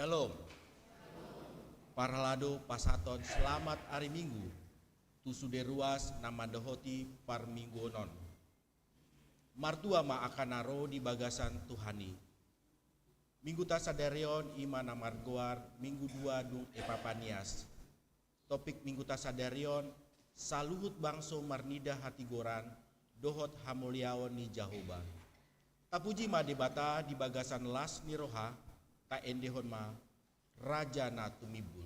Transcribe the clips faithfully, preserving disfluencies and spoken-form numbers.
Shalom. Parhalado, pasahathon selamat ari Minggu tu sude ruas na mandohoti parmingguon on. Martua ma angka na ro di bagasan Tuhan i. Mingguta sadari on i ma na margoar Minggu Dua dung Epipanias. Topik Mingguta sadari on: Saluhut bangso marnida hatigoran dohot hamuliaon ni Jahowa. Tapuji ma Debata di bagasan las ni roha, taendehon ma Raja na tumimbul.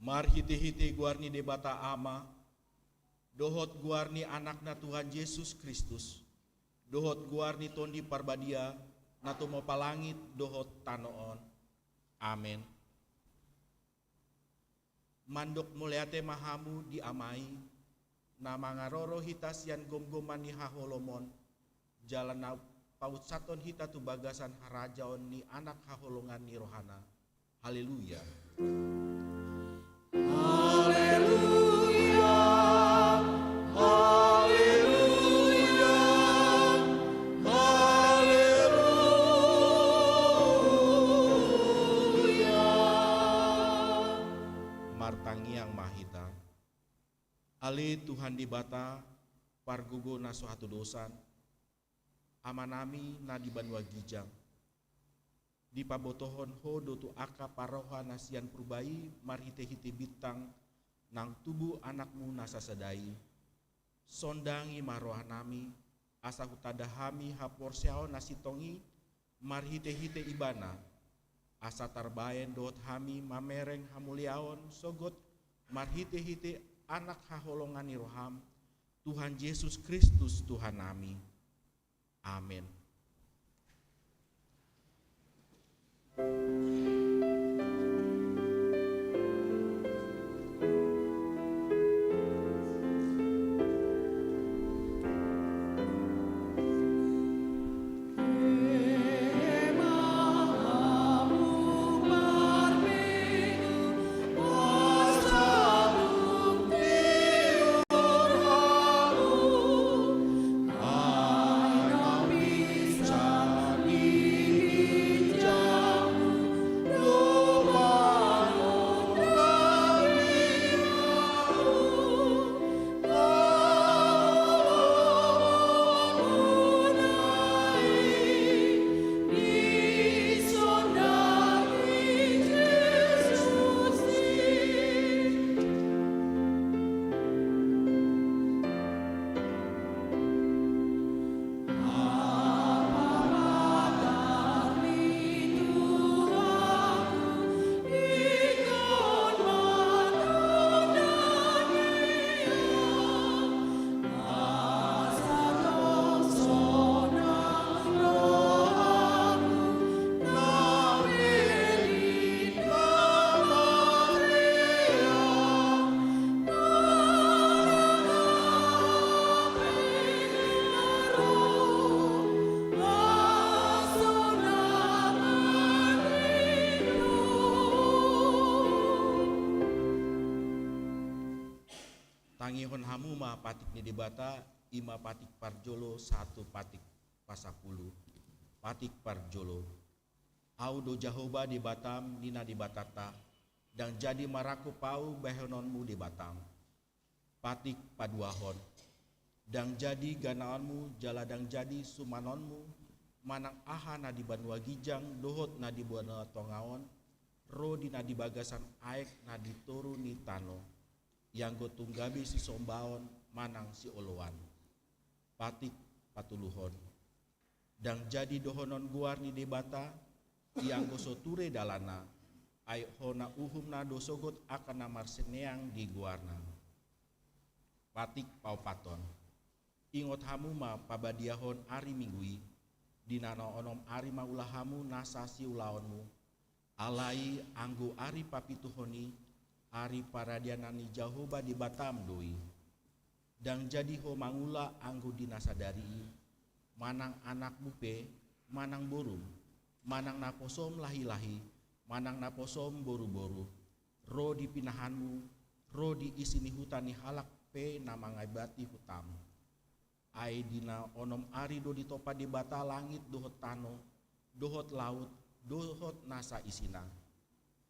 Marhitehite goar ni Debata Ama, dohot goar ni Anakna Tuhan Jesus Kristus, dohot goar ni Tondi Parbadia, na tumompa langit dohot tano on. Amen. Mandok mauliate ma hamu di Ama i, na mangaroro hita sian gomgoman ni haholomon, jala na paunsathon hita tu bagasan harajaon ni Anak haholongan ni rohana. Haleluya. Haleluya. Haleluya. Haleluya. Martangiang ma hita. Ale Tuhan Debata, pargogo na so hatodosan, Amanami na di banua ginjang, dipabotohon Ho do tu angka parroha na sian purba i marhitehite bintang nang tubu Anakmu na sasada i. Sondangi ma rohanami, asa hutanda hami haporseaon na sintong i marhite-hite Ibana, asa tarbaen dohot hami mamereng hamuliaon sogot marhite-hite Anak haholongan ni roham, Tuhan Jesus Kristus Tuhannami. Amen. Tangihon hamu ma patik ni Debata, i ma patik parjolo sahat tu patik pasampulu. Patik parjolo. Ahu do Jahowa Debatam, ninna Debatanta, ndang jadi marangkup ahu bahenonmu Debatam. Patik paduahon. Ndang jadi ganaonmu jala ndang jadi sumanonmu, manang aha na di banua ginjang dohot na di banua tonga on, ro di na di bagasan aek na di toru ni tano, ianggo tung gabe sisombaon manang sioloan. Patik patoluhon. Ndang jadi dohonon goar ni Debata, ianggo so ture dalanna, ai hona uhumna do sogot angka na marsineang di goarna. Patik paopathon. Ingot hamu ma pabadiahon ari Minggu i, di na onom ari ma ula hamu nasa siulaonmu, alai anggo ari papituhon i, ari paradianan ni Jahowa Debatam do i. Ndang jadi ho mangula anggo di na sadari i, manang anakmu pe, manang borum, manang naposom lahi-lahi, manang naposom boru-boru, ro di pinahanmu, ro di isi ni huta ni halak pe na mangaibati hutam. Ai di na onom ari do ditompa Debata langit dohot tano, dohot laut, dohot nasa isina.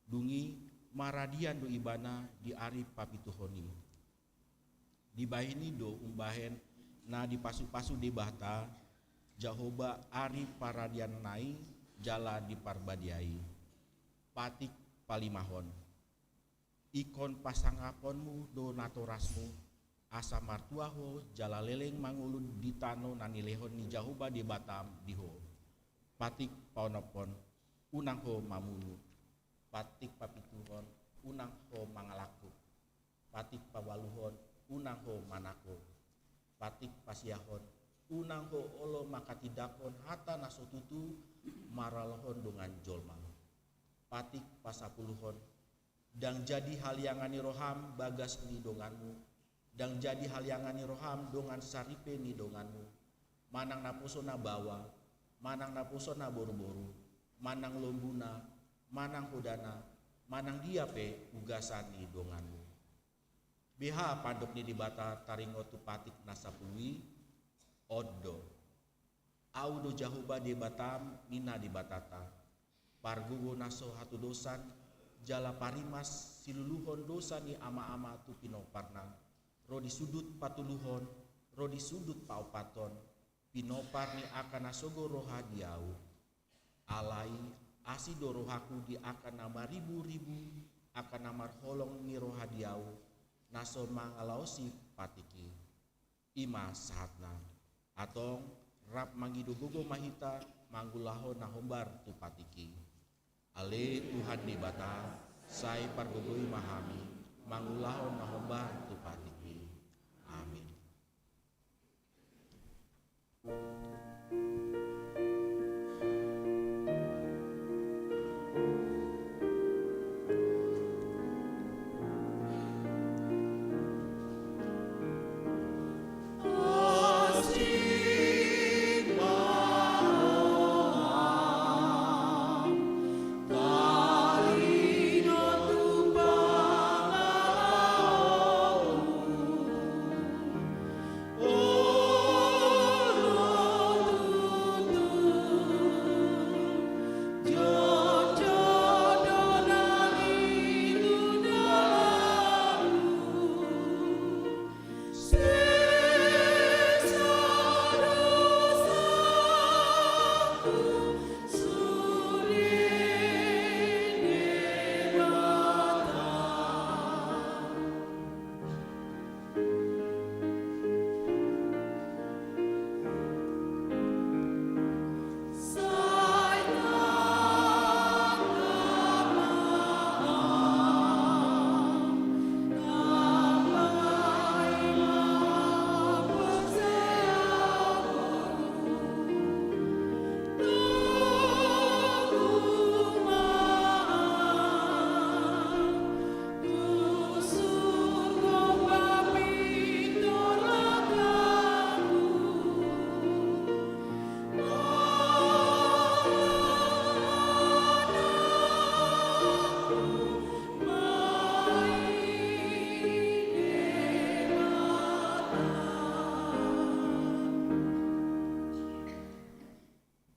Dung i maradian do Ibana di ari papituhon i. Dibahen i do umbahen na dipasu-pasu Debata Jahowa ari paradianna i jala di parbadia i. Patik palimahon. Ingkon pasangaponmu do natorasmu, asa martua ho jala leleng mangolu di tano na nilehon ni Jahowa Debatam di ho. Patik paonomhon. Unang ho mamunu. Patik papituhon. Unang ho mangalangkup. Patik paualuhon. Unang ho manangko. Patik pasiahon. Unang ho olo manghatindanghon hata na so tutu maralohon dongan jolma. Patik pasampuluhon. Ndang jadi haliangan ni roham bagas ni donganmu, ndang jadi haliangan ni roham dongan saripe ni donganmu, manang naposo na baoa, manang naposo na boru-boru, manang lombuna, manang hodana, manang dia pe ugasan ni donganmu. Beha pandok ni Debata taringot tu patik na sampulu i? On do. Ahu do Jahowa Debatam, ninna Debatanta, pargogo na so hatudosan, jala parimas siluluhon dosa ni ama-ama tu pinomparna, ro di sundut patoluhon, ro di sundut paopathon, pinompar ni angka na sogo roha di ahu. Alai asi do rohangku di angka na maribu-ribu, angka na marholong ni roha di ahu, na so mangalaosi patik i. I ma sahatna. Hatong, rap mangido gogo ma hita mangulahon na hombar tu patik i. Ale Tuhan Debata, sai pargogoi ma hami mangulahon na hombar tu patik i. Amin.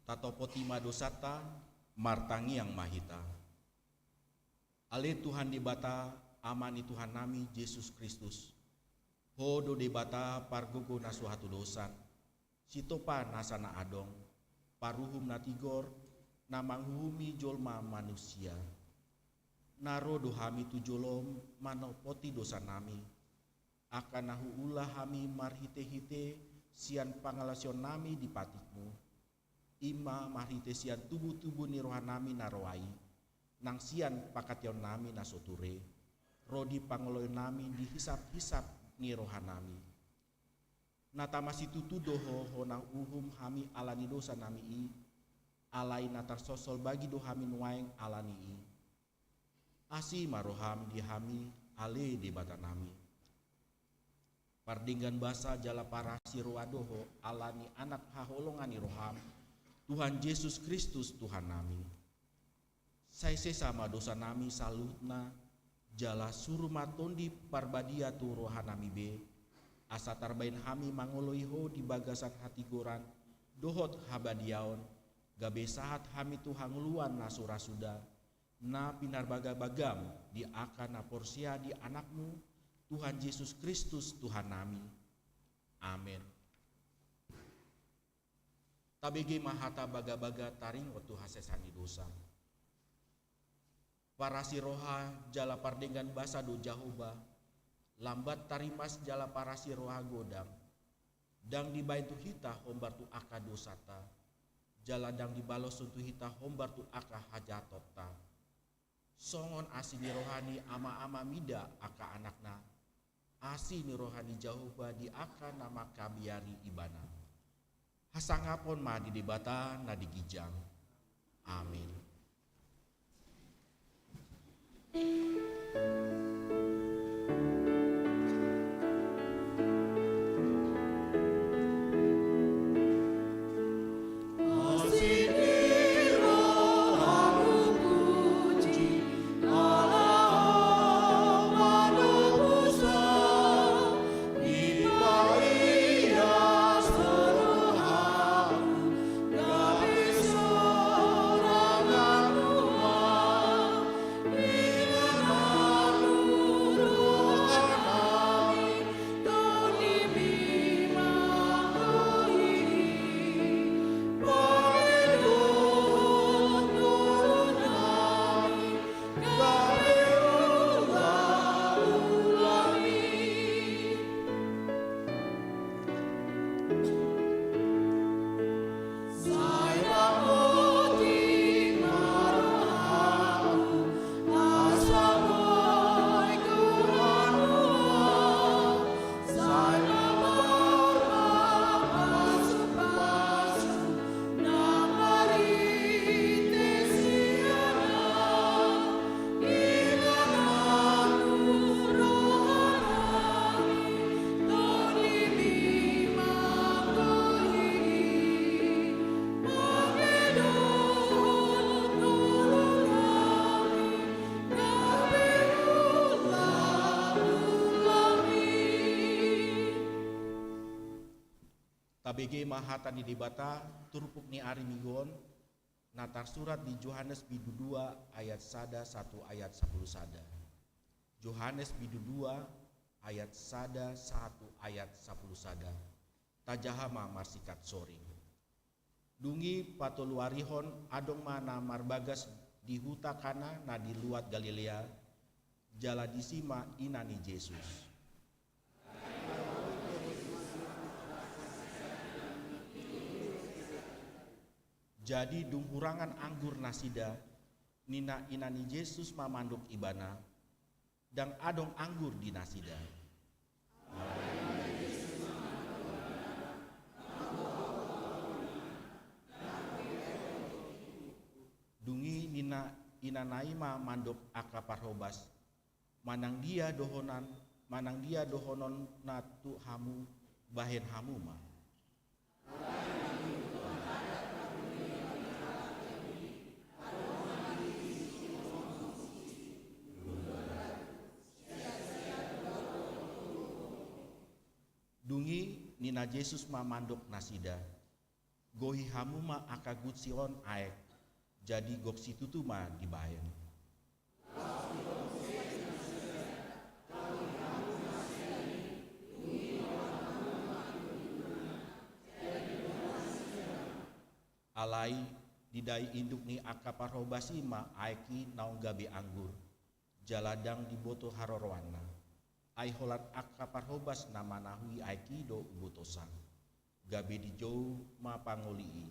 Tatopoti ma dosanta, martangiang ma hita. Ale Tuhan Debata, Ama ni Tuhannami Jesus Kristus, Ho do Debata pargogo na so hatudosan, sitopa nasa na adong, paruhum na tigor, na manguhumi jolma manisia. Na ro do hami tu jolom manopoti dosanami, angka na huula hami marhitehite sian pangalaosionnami di patikmu, i ma marhite sian tubutubu ni rohanami na roa i, nang sian pangkataionnami na so ture, ro di pangoloionami di hisaphisap ni rohanami. Na tama situtu do Ho, hona uhum hami ala ni dosanami i, alai na tarsosol bagi do hami nuaeng ala ni i. Asi ma roham di hami, ale Debatanami. Pardenggan basa jala parasi roha do Ho ala ni Anak haholongan ni roham, Tuhan Jesus Kristus Tuhannami. Sai sesa ma dosanami saluhutna, jala suru ma Tondi Parbadia tu rohanami be, asa tarbaen hami mangoloi Ho di bagasan hatigoran dohot habadiaon, gabe sahat hami tu hangoluan na so ra suda, na pinarbagabagam di angka na porsea di Anakmu, Tuhan Jesus Kristus Tuhannami. Amen. Tabege ma hata bagabaga taringot tu hasesaan ni dosa. Parasi roha jala pardenggan basa do Jahowa, lambat tarimas jala parasi roha godang. Ndang dibaen tu hita hombar tu angka dosanta, jala ndang dibaloshon tu hita hombar tu angka hajahatonta. Songon asi ni roha ni ama-ama mida angka anakna, asi ni roha ni Jahowa di angka na mangkabiari Ibana. Hasangapon ma di Debata na di ginjang. Amin. Bege ma hata ni Debata, turpuk ni ari Minggu on, na tarsurat di Johannes bindu dua ayat sada sahat tu ayat sampulu sada. Johannes bindu dua ayat sada sahat tu ayat sampulu sada. Tajaha ma marsingkat soring. Dung i patoluarihon adong ma na marbagas di huta Kana na di luat Galilea, jala disi ma ina ni Jesus. Jadi dung hurangan anggur nasida, ninna ina ni Jesus ma mandok ibana, ndang adong anggur di nasida. Dung i ninna inana i ma mandok angka parhobas, manang dia dohonan, manang dia dohononna tu hamu, bahen hamu ma. Dung i ninna Jesus ma mandok nasida, gohi hamu ma angka gutsi on aek. Jadi gok situtu ma dibahen. Alai didai induk ni angka parhobas i ma aek i naung gabe anggur, jala ndang diboto haroroanna. Ai holan angka parhobas na manahui aek i do umbotosa. Gabe dijou ma pangoli i.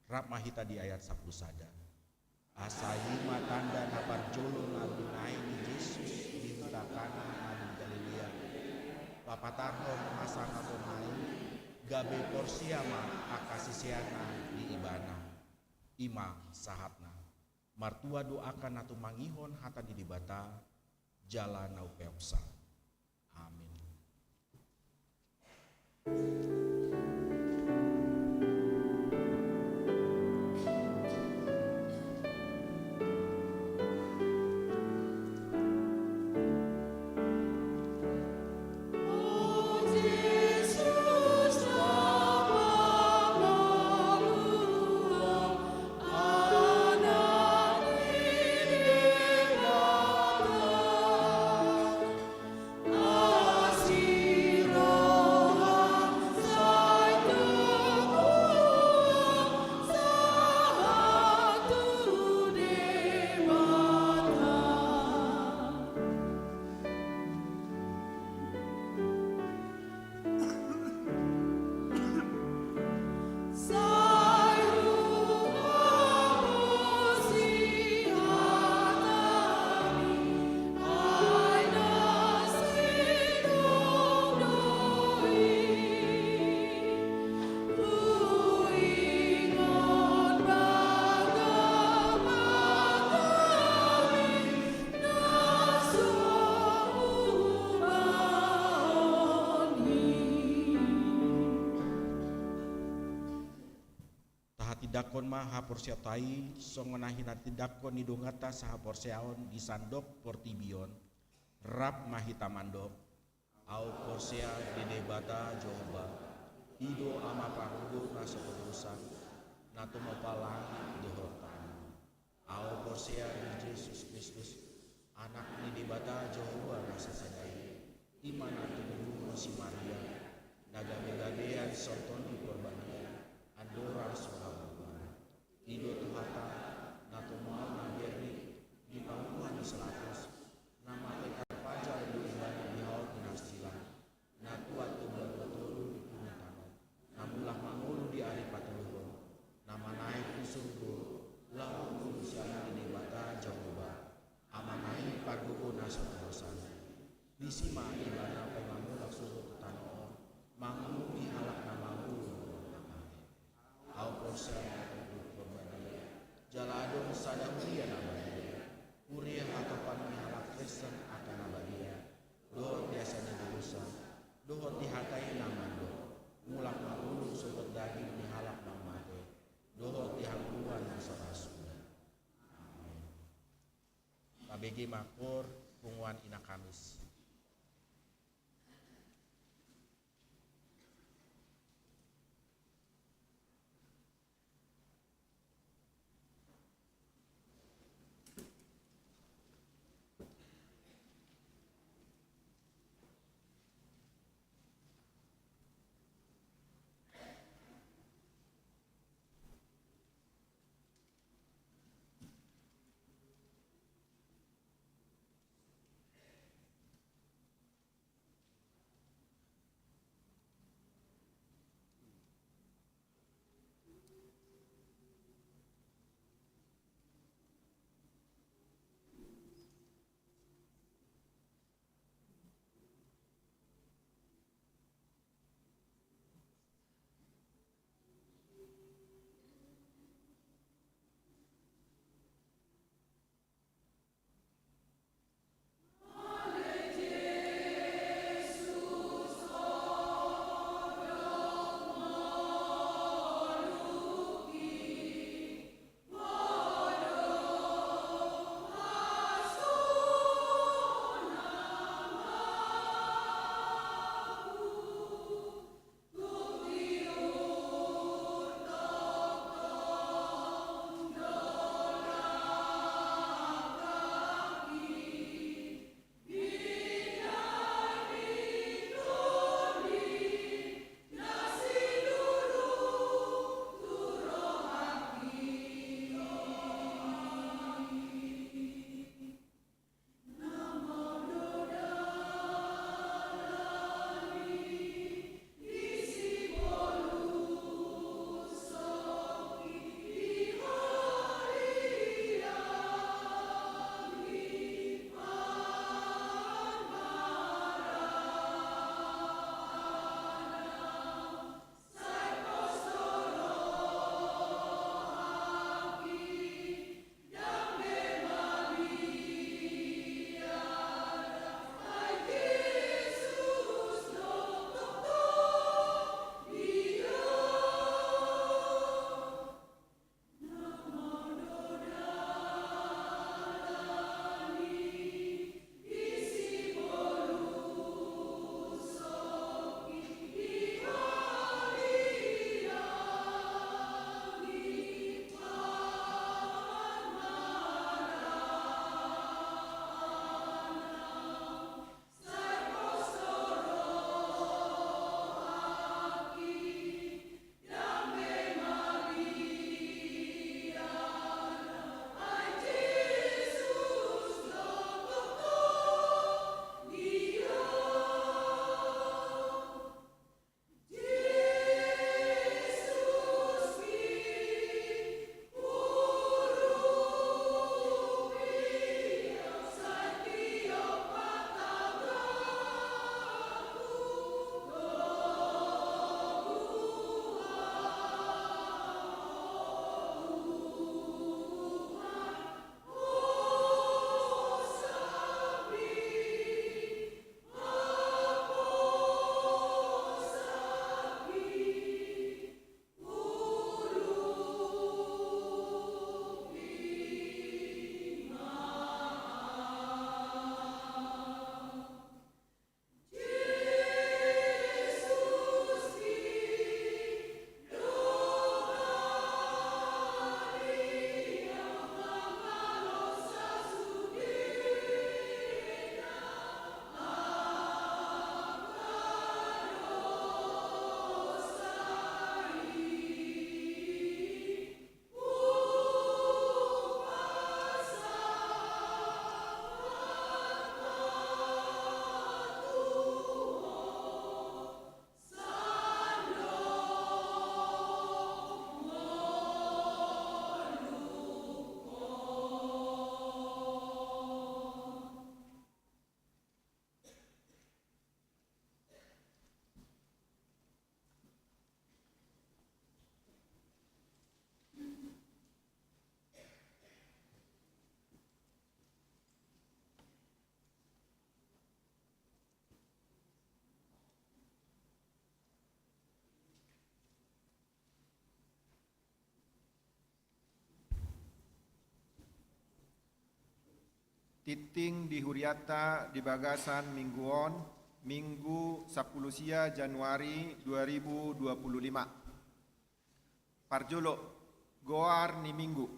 Rap ma hita di ayat sampulu sada. Asa i ma tanda na parjolo na binahen ni Jesus di huta Kana na di Galilea, papatarhon hasangaponna i, gabe porsea ma angka siseanna di Ibana. I ma sahatna. Martua do angka na tumangihon hata ni Debata jala na umpeopsa. Amin. Tahatindangkon ma haporseaonta i songon na hinatindangkon ni donganta sahaporseaon di sandok portibi on. Rap ma hita mandok. Ahu porsea di Debata Jahowa, i do Ama pargogo na so potosan, na tumompa langit dohot tano. Ahu porsea di Jesus Kristus, Anak ni Debata Jahowa na sasada i, i ma na tinadinghon si Maria, na gabegabean songon Tondi Porbadia, andorang so habubuhan. I do Tuhanta, na tumaon na berbalik di panguhuman ni si Pilatus, na mate tarpajal do Ibana di hau pinarsilang, na tuat tu banua tolu di pungu tano, na mulak mangolu di ari patoluhon, na manaek tu surgo, laho mangolu sian ni Debata Jahowa, Amana i pargogo na so potosan. Disi ma Ibana paima mulak surgo tu tano on, manguhupi halak na mangolu dohot na mate. Ahu porsea di Tondi Porbadia, jala adong sada huria na badia, huria hatopan ni halak Kristen angka na badia, dohot di hasadiaon ni dosa, dohot di hata i na mandok. Bege ma hor punguan Ina Kamis. Tingting di hurianta di bagasan minggu on, Minggu sampulu sia Januari dua ribu dua pulu lima. Parjolo, goar ni minggu.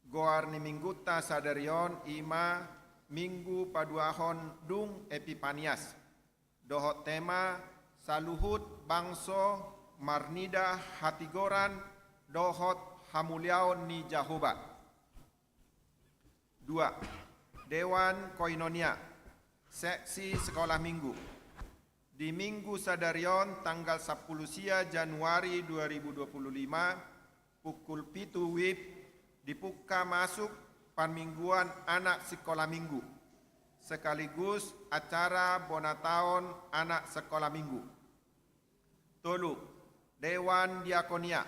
Goar ni minggunta sadari on i ma Minggu paduahon dung Epipanias. Dohot tema, saluhut bangso marnida hatigoran dohot hamuliaon ni Jahowa. Dua, Dewan Koinonia, seksi sekolah minggu. Di minggu sadari on tanggal sampulu sia Januari dua ribu dua pulu lima, pukul pitu wib, dipungka masuk parmingguan anak sikola minggu, sekaligus acara bona taon anak sikola minggu. Tolu, Dewan Diakonia,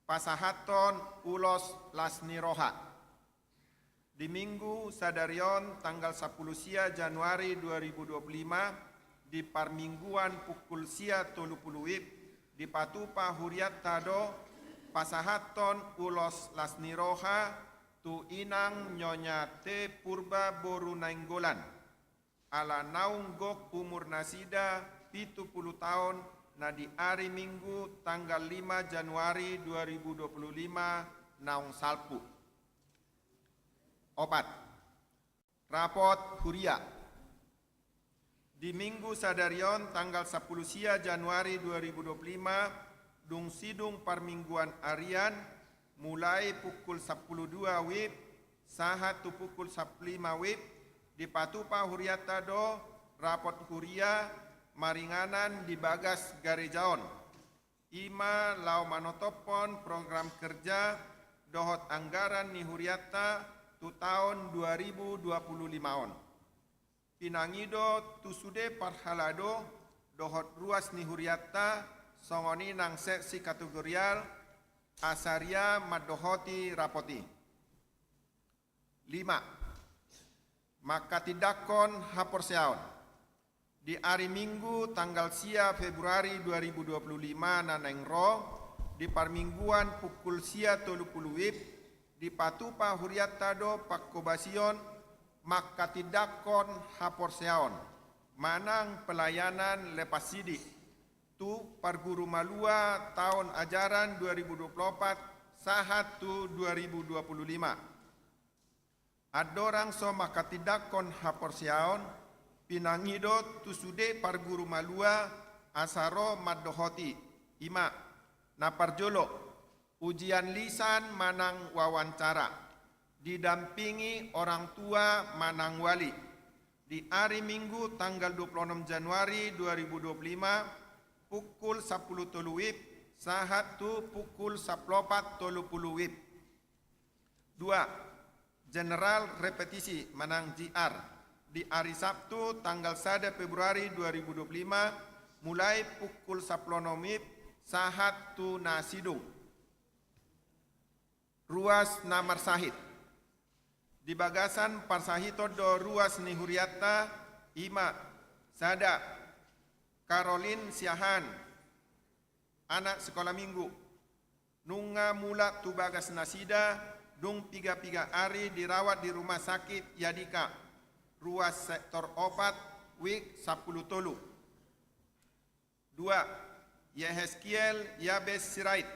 pasahathon ulos las ni roha. Di minggu sadari on tanggal sampulu sia Januari dua ribu dua pulu lima, di parmingguan pukul sia tolu pulu wib, dipatupa hurianta do pasahathon ulos las ni roha tu inang Nyonya T Purba boru Nainggolan, ala naung gok umurnasida pitu pulu taon, na di ari Minggu tanggal lima Januari dua ribu dua pulu lima naung salpu. Opat, rapot huria. Di minggu sadari on tanggal sampulu sia Januari dua ribu dua pulu lima, dung sidung parmingguan arian, mulai pukul sampulu dua wib sahat tu pukul sampulu lima wib, dipatupa hurianta do rapot huria maringanan di bagas gareja on, i ma laho manotophon program kerja dohot anggaran ni hurianta tu taon dua ribu dua pulu lima on. Pinangido tu sude parhalado dohot ruas ni hurianta, songon i nang seksi kategorial, asa ria mandohoti rapot i. Lima, mangkatindangkon haporseaon. Di ari Minggu tanggal sia Februari dua ribu dua pulu lima na naeng ro, di parmingguan pukul sia tolu pulu wib, dipatupa hurianta do pangkobasion mangkatindangkon haporseaon manang pelayanan lepas sidi tu parguru malua taon ajaran dua ribu dua pulu opat sahat tu dua ribu dua pulu lima. Andorang so mangkatindangkon haporseaon, pinangido tu sude parguru malua asa ro mandohoti, i ma: na parjolo, ujian lisan manang wawancara, didampingi orang tua manang wali, di ari Minggu tanggal dua pulu onom Januari dua ribu dua pulu lima, pukul sampulu tolu wib sahat tu pukul sampulu opat tolu pulu wib. Dua, general repetisi manang G R, di ari Sabtu tanggal sada Februari dua ribu dua pulu lima, mulai pukul sampulu onom wib sahat tu na sidung. Ruas na marsahit. Di bagasan parsahiton do ruas ni hurianta, i ma: sada, Caroline Siahaan, anak sikola Minggu, nunga mulak tu bagas nasida, dung piga-piga ari dirawat di rumah sakit Yadika, ruas sektor opat, wik sampulu tolu. Dua, Yehezkiel Yabes Sirait,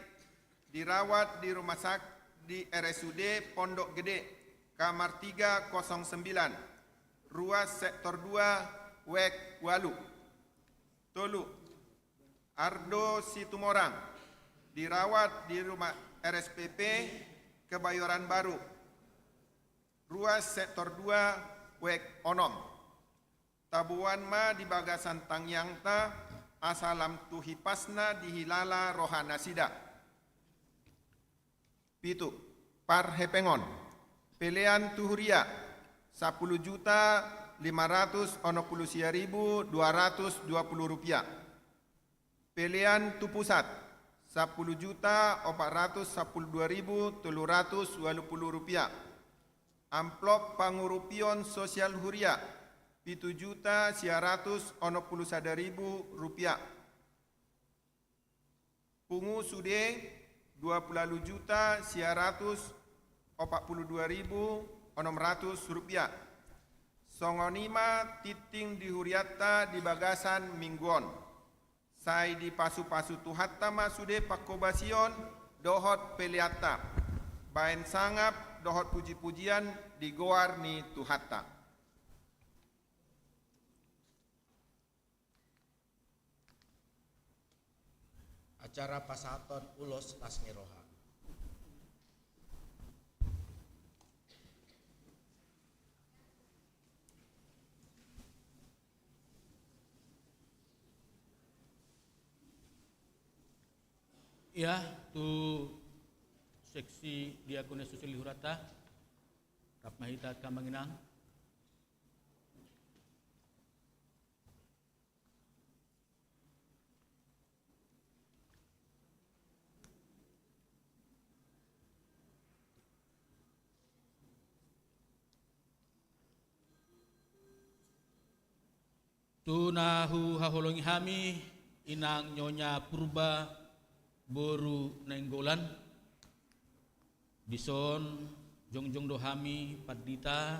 dirawat di rumah sak-, di R S U D Pondok Gede, kamar tiga kosong sembilan, ruas sektor dua, wek walu. Tolu, Ardo Situmorang, dirawat di rumah R S P P Kebayoran Baru, ruas sektor dua, wek onom. Taboan ma di bagasan tangiangta, asa lam tu hipasna dihilala rohanasida. Pitu, parhepengon. Pelean tu huria, sampulu juta lima ratus onom pulu sia ribu dua ratus dua pulu rupiah. Pelean tu pusat, sampulu juta opat ratus sampulu dua ribu tolu ratus walu pulu rupiah. Amplop pangurupion sosial huria, pitu juta sia ratus onom pulu sada ribu rupiah. Pungu sude, dua pulu ualu juta sia ratus opat pulu dua ribu onom ratus rupiah. Songon i ma tingting di hurianta di bagasan minggu on. Sai dipasupasu Tuhanta ma sude pangkobasion dohot peleanta, baen sangap dohot pujipujian di goar ni Tuhanta. Acara pasahaton ulos las ni roha. Ia, tu seksi diakonia sosial di hurianta, rap ma hita angka amang inang. Tu na huhaholongi hami, Inang Nyonya Purba boru Nainggolan. Dison jongjong do hami pandita,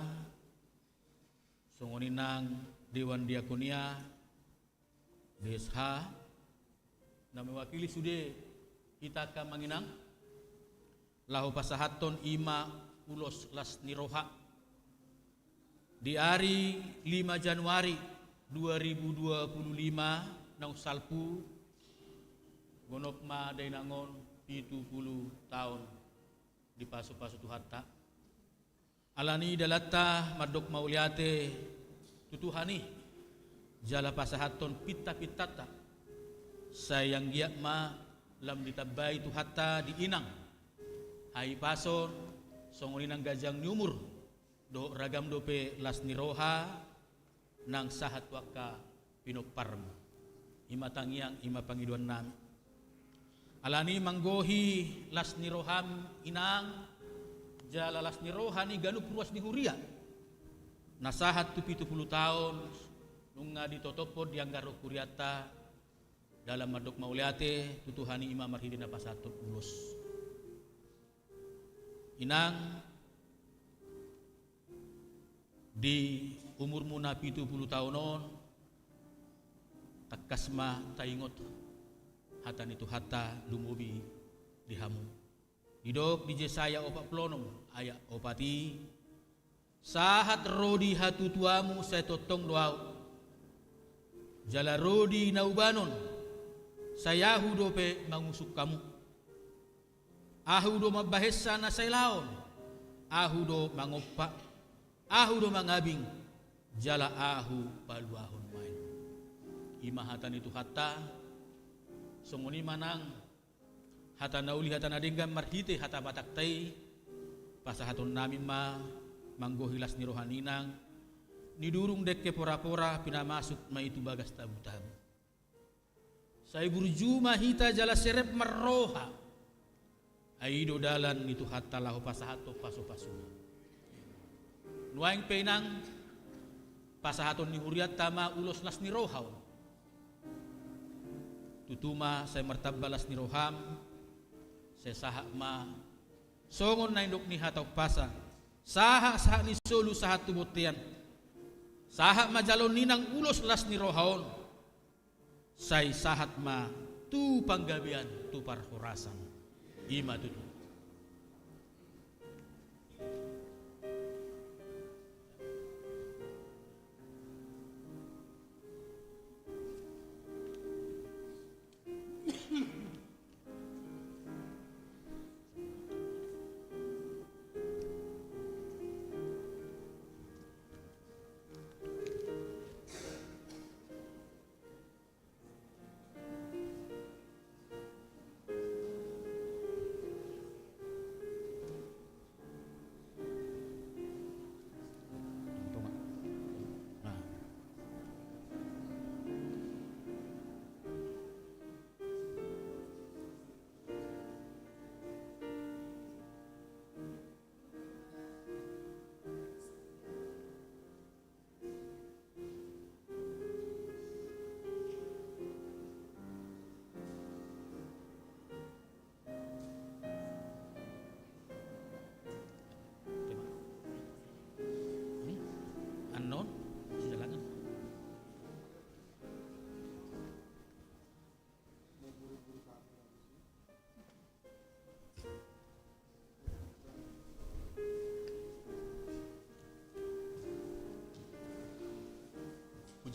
songon i nang dewan diakonia, D S H, na mewakili sude hita angka amang inang, laho pasahathon i ma ulos las ni roha. Di ari lima Januari dua ribu dua puluh lima naung salpu, gonop ma dainang on pitu pulu taon dipasupasu Tuhanta. Alani i dalanta mandok mauliate tu Tuhan i, jala pasahathon pintapintanta, sai anggiat ma lam ditambai Tuhanta di inang hahipason, songon i nang ganjang ni umur, dohot ragam dope las ni roha, nang sahat tu angka pinomparmu. I ma tangiang, i ma pangidoannami. Alani i manggohi las ni roham inang, jala las ni roha ni ganup ruas ni huria, na sahat tu pitu pulu taon, nunga ditotophon dianggarhon hurianta, dalan mandok mauliate tu Tuhan i ma marhite na pasahathon ulos. Inang, di umurmu na pitu pulu taon on, tangkas ma taingot hata ni Tuhanta lumobi di hamu. Didok di Jesaya opat pulu onom ayat opat i, sahat ro di hatutuamu sai tongtong do Ahu, jala ro di na ubanon sai Ahu dope mangusung hamu. Ahu do mambahensa na sai laon, Ahu do mangompa, Ahu do mangabing, jala Ahu paluahon main. I ma hata ni Tuhanta. Songon i ma nang hata na uli, hata na denggan marhite hata Batakta i, pasahatonnami ma manggohi las ni roha ni inang, nidurung dengke porapora pinamasuk ma i tu bagas tabutabu. Sai burju ma hita jala serep marroha. Ai i do dalan ni Tuhanta laho pasahathon pasupasuna. Nuaeng pe inang, pasahaton ni hurianta ma ulos las ni roha on. Tutu ma sai martamba las ni roham, sai sahat ma songon na nidok ni hata umpasa, sahat sahat ni solu sahat tu bontean. Sahat ma jaloon ni inang ulos las ni roha on. Sai sahat ma tu panggabean, tu parhorasan. I ma tutu.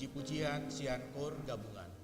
Puji-pujian sian Koor Gabungan.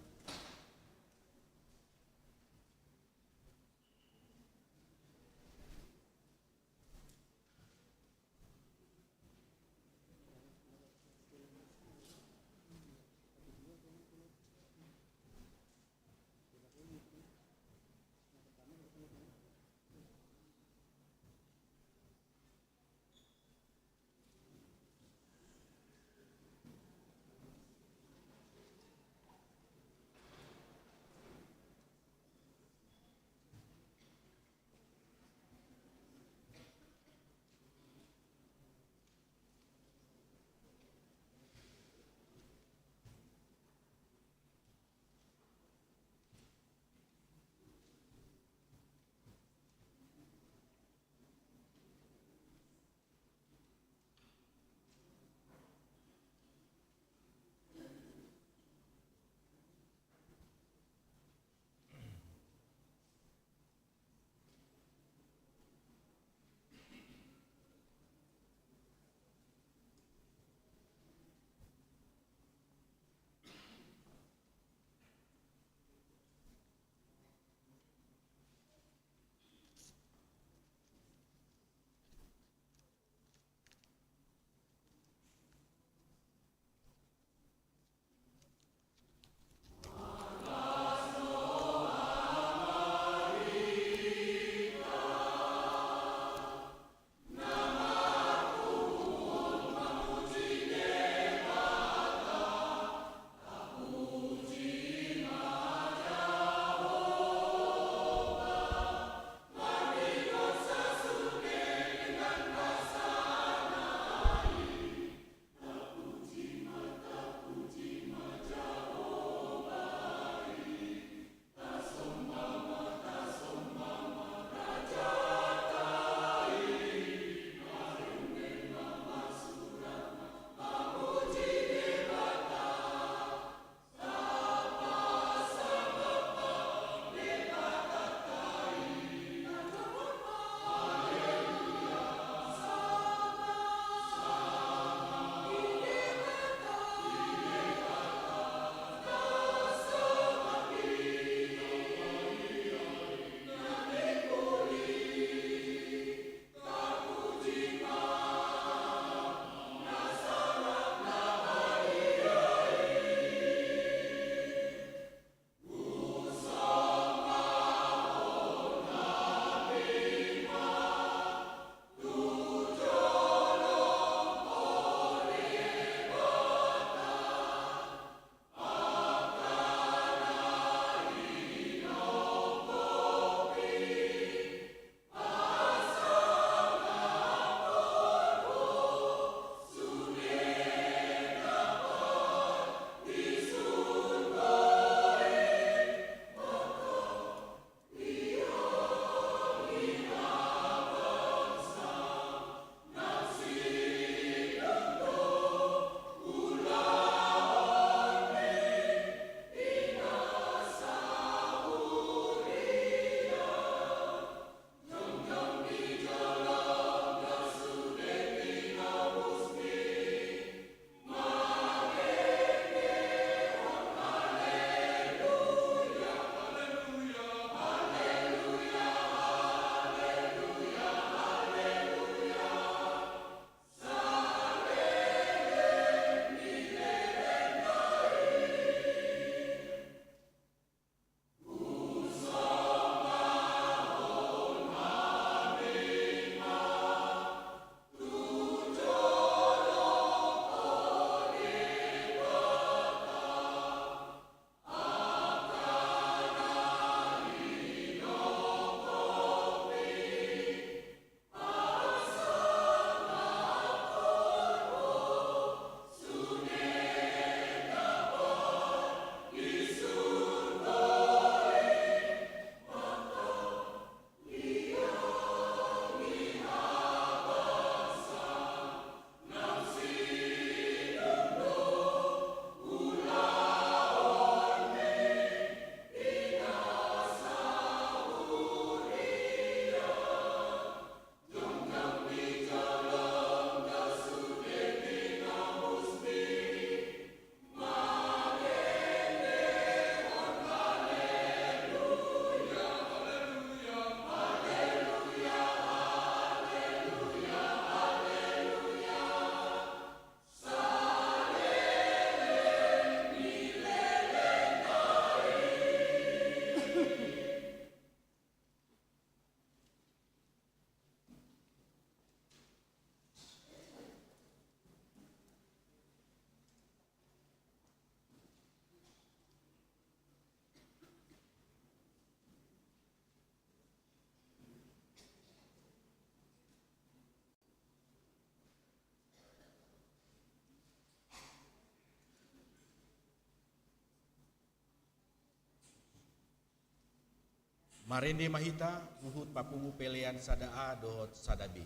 Marende ma hita huhut papungu pelean sada A dohot sada B.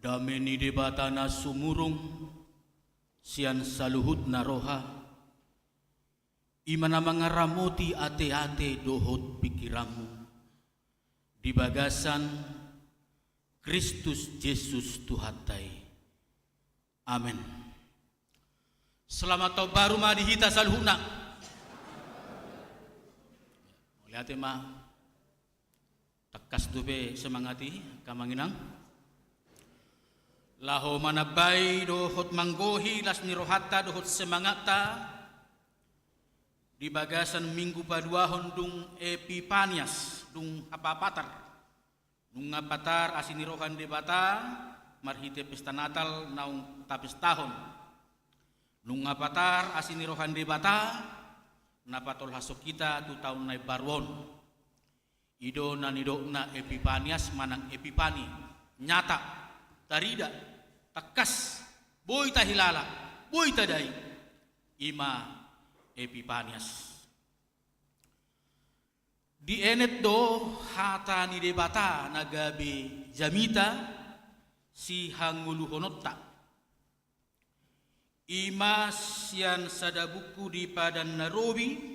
Dame ni Debata na sumurung sian saluhutna roha, i ma na mangaramoti ateate dohot pingkiranmu di bagasan Kristus Jesus Tuhanta i. Amen. Selamat tahun baru ma di hita saluhutna. Mauliate ma. Tangkas dope semangat i, angka amang inang. Laho manambai dohot manggohi las ni rohanta dohot semangatta di bagasan minggu paduahon dung Epipanias, dung hapapatar. Nunga patar asi ni roha ni Debata marhite pesta Natal naung tapestahon. Nunga patar asi ni roha ni Debata na patolhashon hita tu taon na imbaru on. I do na nidokna Epipanias manang Epipani. Nyata, tarida, tangkas, boi tahilala, boi tadai. I ma Epipanias. Dienet do hata ni Debata na gabe jamita sihangoluhononta. I ma sian sada buku di Padan na Robi,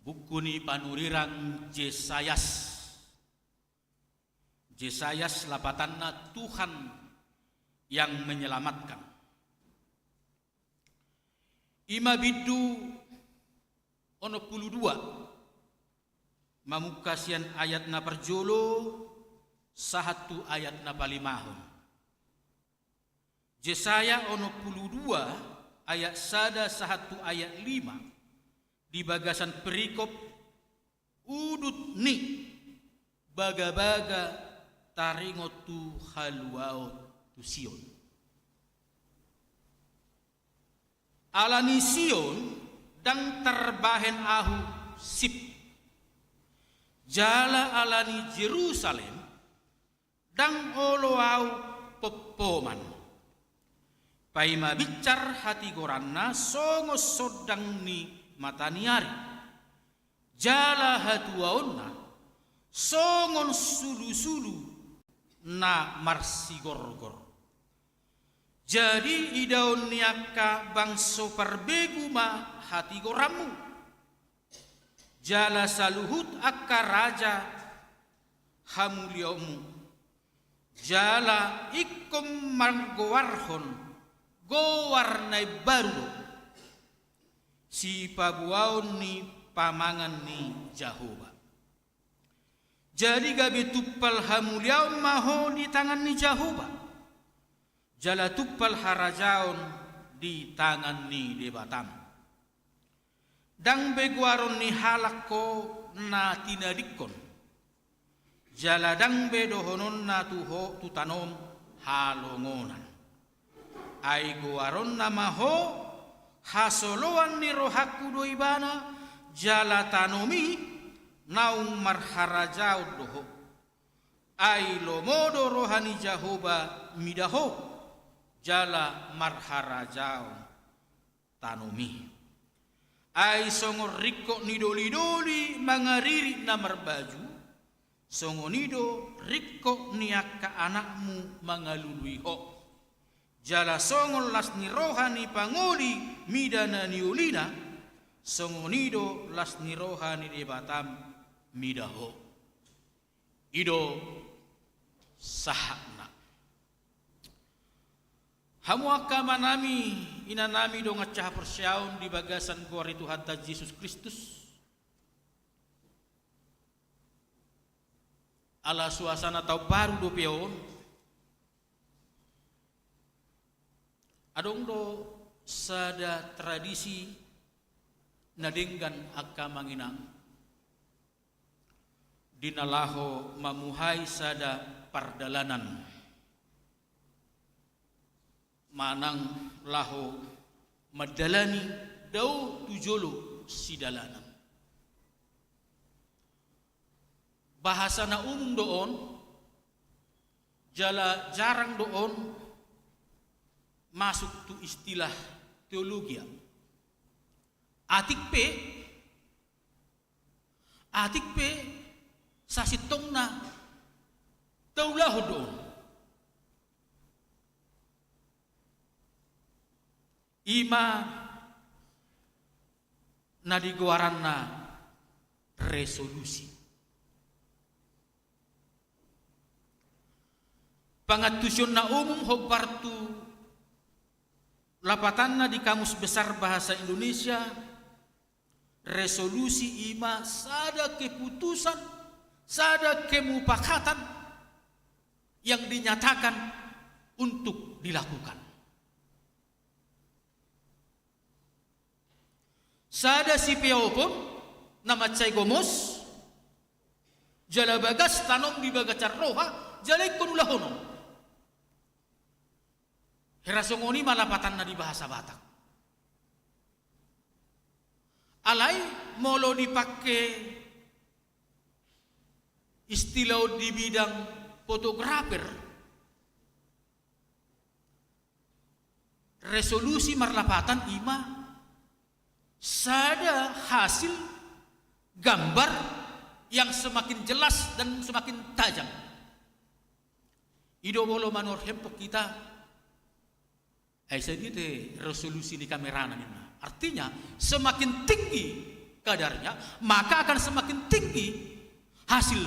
buku ni panurirang Jesayas. Jesayas lapatanna Tuhan yang menyelamatkan. I ma bindu onom pulu dua, mamungka sian ayat na parjolo sahat tu ayat na palimahon. Jesaya onom pulu dua ayat sada sahat tu ayat lima, di bagasan perikop udut ni bagabaga taringot tu haluaon tu Sion. Ala ni Sion ndang tarbahen ahu sip, jala ala ni Jerusalem ndang olo ahu pompoman. Paima binsar hatigoranna songon sondang ni mataniari, jala hatuaonna songon sulusulu na marsigorgor. Jadi idaon ni angka bangso parbegu ma hatigoranmu, jala saluhut angka raja hamuliaonmu, jala ingkon margoarhon goar na imbaru do, sipaboaon ni pamangan ni Jahowa. Jadi gabe tumpal hamuliaon ma ho di tangan ni Jahowa, jala tumpal harajaon di tangan ni Debatam. Ndang be goaron ni halak ho na tinadingkon, jala ndang be dohononna tu ho tu tanoom halongonan. Ai goaronna ma ho, hasoloan ni rohangku do ibana, jala tanomi naung marharajaon do ho. Ai lomo do roha ni Jahowa mida ho, jala marharajaon tanomi. Ai songon ringkot ni dolidoli mangaririt na marbaju, songon i do ringkot ni angka anakmu mangalului ho. Jala songon las ni roha ni pangoli mida na niolina, songon i do las ni roha ni Debatam mida ho. I do sahatna. Hamu angka amanami, inanami dongan sahaporseaon di bagasan goar ni Tuhanta Jesus Kristus. Ala suasana taon baru dope on, adong do sada tradisi na denggan angka amang inang, di na laho mamuhai sada pardalanan manang laho mandalani dao tu jolo sidalanan. Bahasa na umum do on, jala jarang do on masuk tu istilah teologia. Atik pe, atik pe sasintongna taulahon do on. I ma na di goaranna resolusi. Pangantusion na umum hombar tu lapatanna di Kamus Besar Bahasa Indonesia, resolusi i ma sada keputusan, sada kemupakatan yang dinyatakan untuk dilakukan. Sada sipeopon na mansai gomos, jala bagas tanom di bagasan roha, jala ingkon ulahonon. Hira songon i ma lapatanna di bahasa Batak. Alai molo dipake istilah di bidang fotografer, resolusi marlapatan i ma sada hasil gambar yang semakin jelas dan semakin tajam. I do molo manuhor handphone hita, ai sadia te resolusi ni kamerana ninna. Artinya, semakin tinggi kadarnya, maka akan semakin tinggi hasil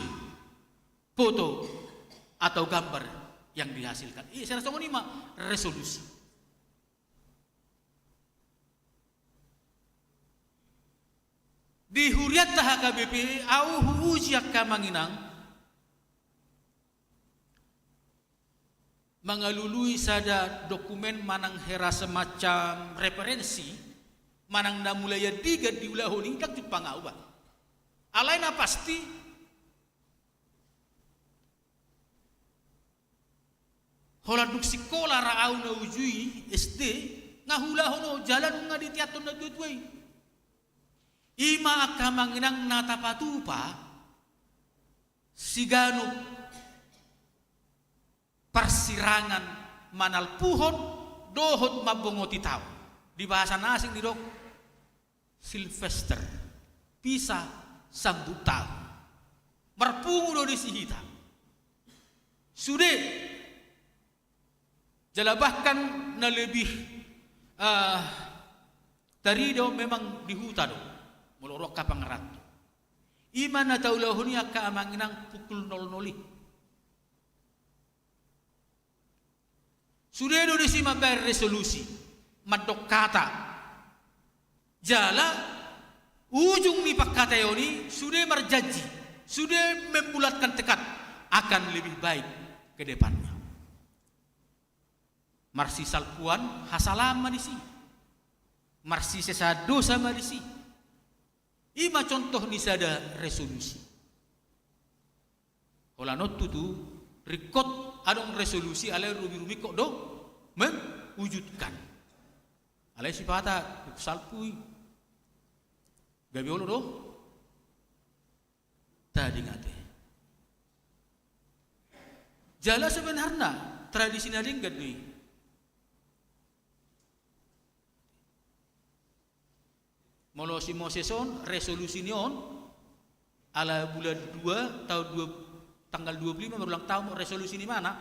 foto atau gambar yang dihasilkan. Iya, sira songon i ma resolusi. Di hurianta H K B P, au huuji angka amang inang, mangalului sada dokumen manang hira semacam referensi, manang na mulai andigan diulahon i, ndang jumpang au bah. Alai na pasti, holan dung sikola ra au na uju i S D, nga huulahon on jala nunga diteanhon natuatua i. I ma angka amang inang na tapatupa siganup parsirangan manalpuhon dohot mambongoti taon. Di bahasa na asing didok Silvester, misa sambut taon. Marpungu do disi hita. Sude, jala bahkan na lebih, eh, tarida memang di huta do, molo ro angka pangaranto. I ma na taulahon i angka amang inang pukul nol nol i. Sude do disi mambaen resolusi, mandok hata. Jala ujung ni pangkataion i sude marjanji, sude membulatkan tekad akan lebih baik ke depannya. Marsisalpuan hasalahan ma disi, marsisesaan dosa ma disi. I ma contoh ni sada resolusi. Holan on tutu ringkot adong resolusi alai rumirumingkot do mewujudkan. Alai sipata salpu i gabe olo do tadingat i. Jala sebenarna tradisi na denggan do i. Molo si Moses on, resolusi ni on, ala bulan dua, tahun dua, tanggal dua puluh lima berulang tahun, resolusi ni mana?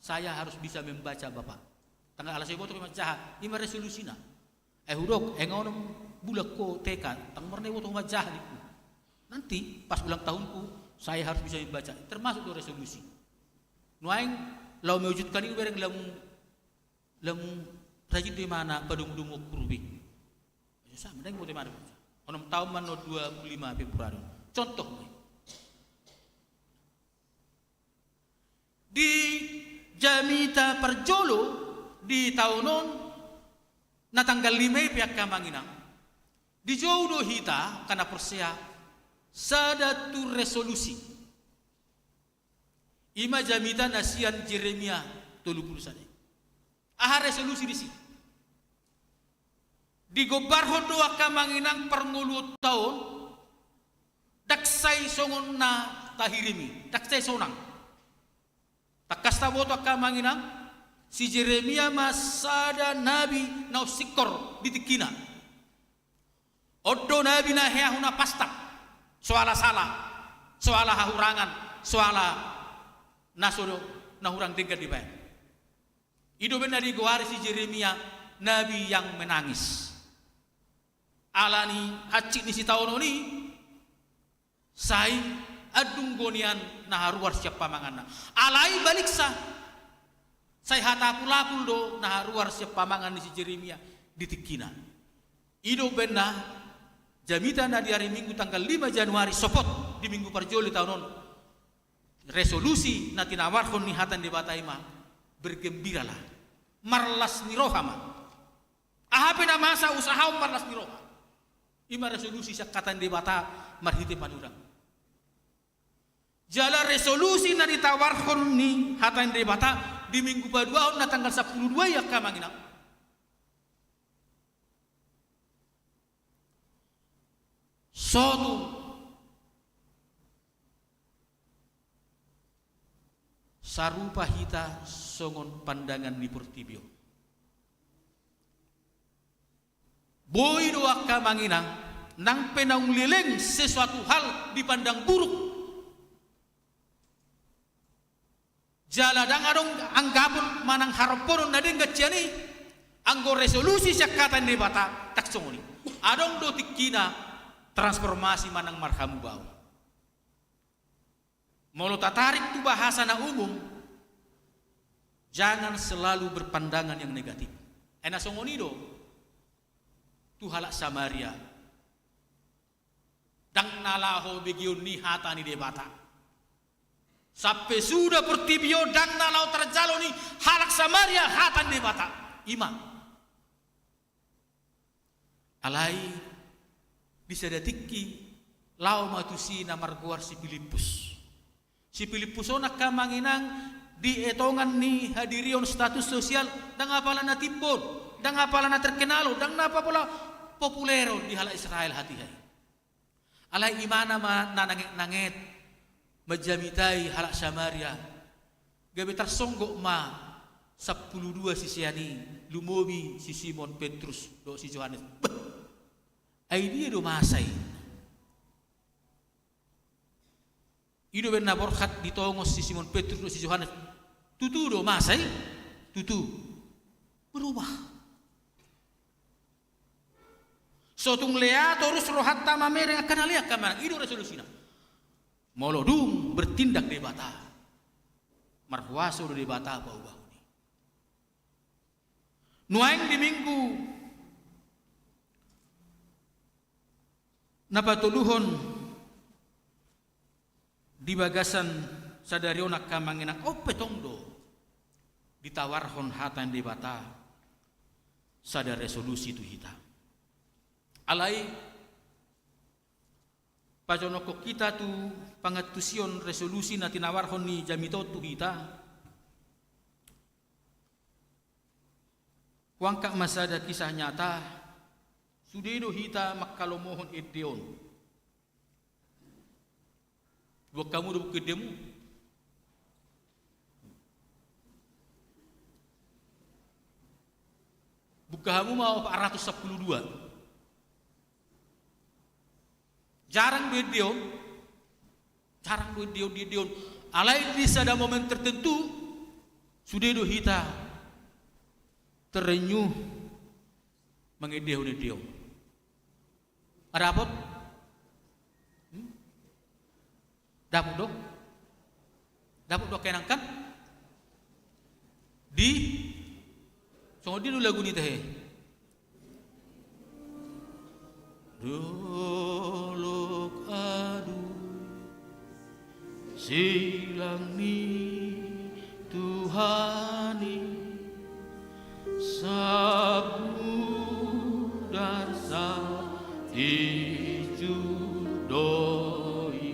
Saya harus bisa membaca, Bapak. Tanggal ala sai boto manjaha, i ma resolusina. Eh, hudok, eh, nga onom bulan ho T K, tang murna boto manjaha, ningku. Nanti pas ulang tahunku, saya harus bisa membaca. Termasuk do resolusi. Nuaeng, laho mewujudkan i bereng lam Lam rajin do imana padomu-domu okur be. Sama deng bote mari. Onom tahun mano dua puluh lima Februari. Contoh. Di jamita parjolo di tahun on na tanggal lima i pe angka amang inang. Dijou do hita angka na porsea sada tu resolusi. I ma jamita na sian Jeremia tolu pulu sada. Aha resolusi disi? Digombarhon do angka amang inang parngoluonta on, ndang sai songon na tahirim i, ndang sai sonang. Tangkas taboto angka amang inang, si Jeremia ma sada nabi na unsingkor di tingkina. On do nabi na hea hu na pasta, so ala sala, so ala hahurangan, so ala na so do, na hurang denggan dibaen. I do umbaen na digoari si Jeremia nabi yang menangis. Ala ni hansit ni sitaonon i, sai andung do nian na haruar sian pamanganna. Alai baliksa, sai hatapul-apul do na haruar sian pamangan ni si Jeremia di tingkina. I do umbaen na jamita na di ari Minggu tanggal lima Januari sopot di Minggu parjolo di taon on. Resolusi na tinawarhon ni hata ni Debata i ma, bergembiralah. Marlas ni roha ma. Aha pe na masa, usahaon marlas ni roha. I ma resolusi sian hata ni Debata marhite panurirang. Jala resolusi na ditawarhon ni hata ni Debata di minggu paduahon na tanggal sampulu dua i, angka amang inang. Sotung sarupa hita songon pandangan ni portibi on. Boi do, angka amang inang, nang pe naung leleng sesuatu hal dipandang buruk, jala ndang adong anggapon manang haromponon na denggan sian i, anggo resolusi sian hata ni Debata, ndang songon i. Adong do tingkina transformasi manang marhamubaon. Molo tatarik tu bahasa na umum, jangan selalu berpandangan yang negatif. Ai na songon i do tu halak Samaria. Ndang na laho begeon ni hata ni Debata. Sampe suda portibi on ndang na laho tarjalo ni halak Samaria hata ni Debata. I ma. Alai di sada tingki laho ma tusi na margoar si Pilippus. Si Pilippus on, angka amang inang, di etongan ni hadirion status sosial, ndang apala na timbo on, ndang apala na terkenal on, ndang na apala populer on di halak Israel hatiha i. Alai imana ma na nanget-nanget manjamitai halak Samaria. Gabe tarsonggot ma sampulu dua sisean i, lumobi si Simon Petrus dohot si Johannes. Bah! Ai dia do masa i? I do umbahen na borhat di tongon si Simon Petrus dohot si Johannes. Tutu do masa i? Tutu. Berubah. Sotung lea torus rohanta mamereng angka na lea, angka amang inang. I do resolusina. Molo dung bertindak Debata, marhuaso do Debata paubahon i. Nuaeng di minggu na patoluhon di bagasan sadari on, angka amang inang, on pe tong do ditawarhon hata ni Debata sada resolusi tu hita. Alai pajonokhon hita tu pangantusion resolusi na tinawarhon ni jamita on tu hita. Huangkat ma sada kisah nyata, sude do hita manghalomohon ende on. Buat hamu do buku endemu? Buka hamu ma opat ratus sampulu dua. Jarang do ende on. Jarang do ende on, di ende on. Alai di sada momen tertentu, sude do hita terenyuh mangendehon ende on. Adapot? Hmm? Dapot do? Dapot do, angka inang, kan? Di? Songon dia do lagu ni tahe? Dolok adui, silang ni Tuhan i, sabudarsa tinju do i.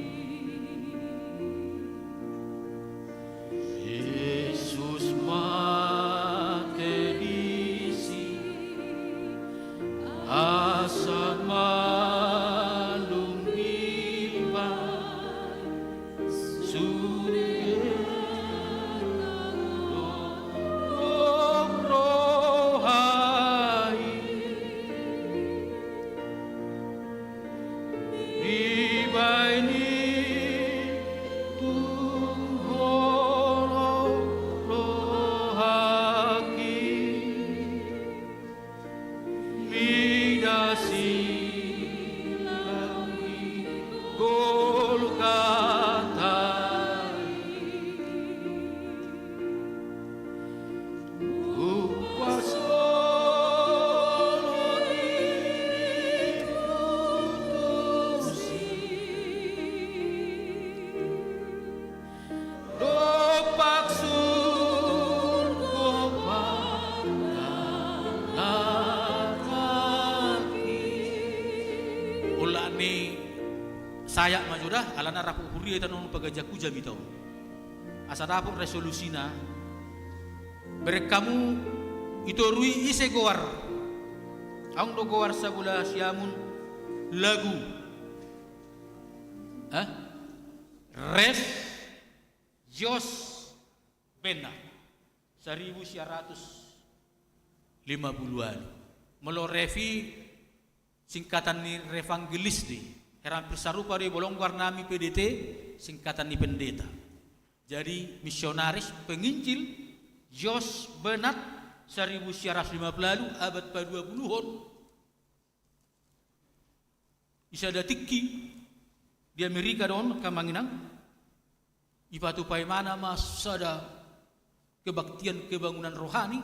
Jesus mate disi, asa malum dibaen. Sude do roha Sayak ma jo da, alana rap huria hita on pagajaku jamita on. Asa dapot resolusina. Bereng hamu, itorui ise goar. Adong do goar sabola siamun lagu. Hah? Ref Jos Bennat. Saribu sia ratus lima pulu ualu. Molo ref i singkatan ni revangelis do i. Hampir sarupa do i, bolong goarnami P D T, singkatan ni pendeta. Jadi misionaris, penginjil, Jos Bennat, saribu sia ratus lima pulu ualu, abad paduapuluhon. Di sada tingki di Amerika do on, angka amang inang, dipatupa ibana ma sada kebaktian kebangunan rohani.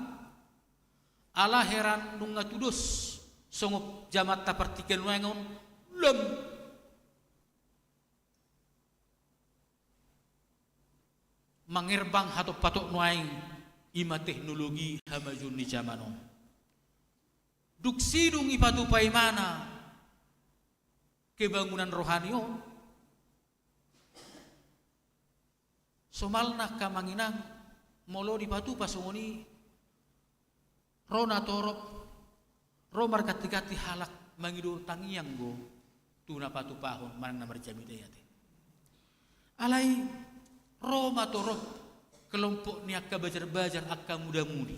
Ala heran, nunga tudos songon jamaatta partingkian nuaeng on, lam mangerbang hatop-hatop nuaeng, i ma teknologi hamajuon ni jaman on. Dung sidung dipatupa ibana kebangunan rohani on, somalna angka amang inang, molo dipatupa songon i, ro natorop, ro marganti-ganti halak mangido tangiang do tu na patupahon manang na marjamita i ate. Alai ro ma torop kelompok ni angka bajar-bajar, angka muda-mudi.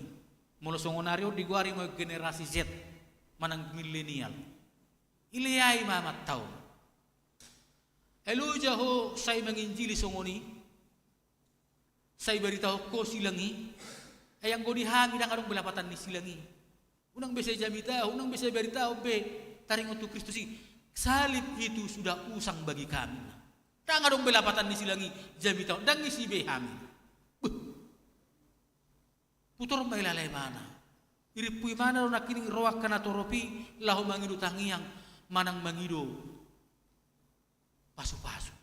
Molo songon ari on digoari ma generasi Z manang milenial. Dileai ma amanta on. Elo ja ho sai manginjili songon i, sai baritahon ho silang i, ai anggo di hami ndang adong be lapatan ni silang i. Unang be sai jamitahon, unang be sai baritahon be taringot tu Kristus i. Salib itu sudah usang bagi kami. Ndang adong be lapatan ni silang i, jamitahon, ndang isi be hami. Beuh. Putor ma ilala ibana. Dirimpu ibana do nangkining ro angka natorop i laho mangido tangiang manang mangido pasu-pasu.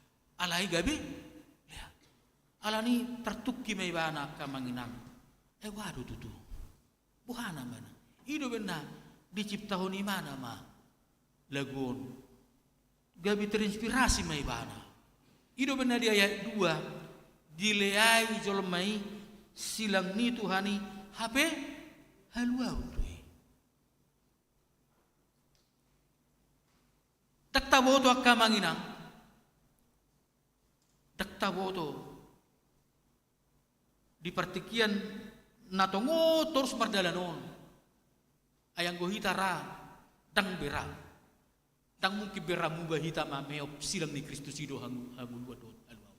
Alai gabe lea. Alani tartungki ma ibana angka amang inang. Eh, waduh tutu. Boha na ma na. I do umbahen na diciptahon ibana ma lagu on. Gabe terinspirasi ma ibana. I do umbahen na di ayat dua, dileai jolma i silang ni Tuhan i, hape haluaon do i. Ndang taboto angka amang inang. Ndang taboto di partingkian na tongon torus mardalan on. Ai anggo hita ra, ndang be ra. Ndang mungkin be ra muba hita mameop silang ni Kristus i do hangu-, hangoluan dohot haluaon.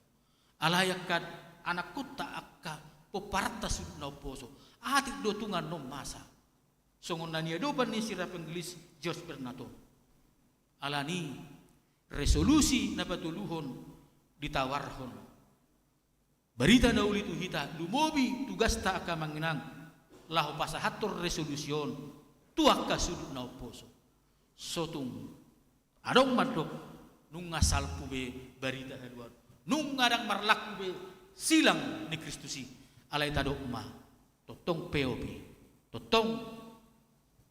Alai angka anakkonta, angka pomparanta sudut na umposo. Atik do tung annon masa. Songon na niadopan ni si revangelis Jos Bernat on. Alani resolusi na patoluhon ditawarhon. Barita na uli tu hita, lumobi tugasta angka amang inang, laho pasahathon resolusi on tu angka sudut na umposo. Sotung adong mandok, nunga salpu be barita haluaon, nunga ndang marlaku be silang ni Kristus i, alai tadok ma, tongtong peop i, tongtong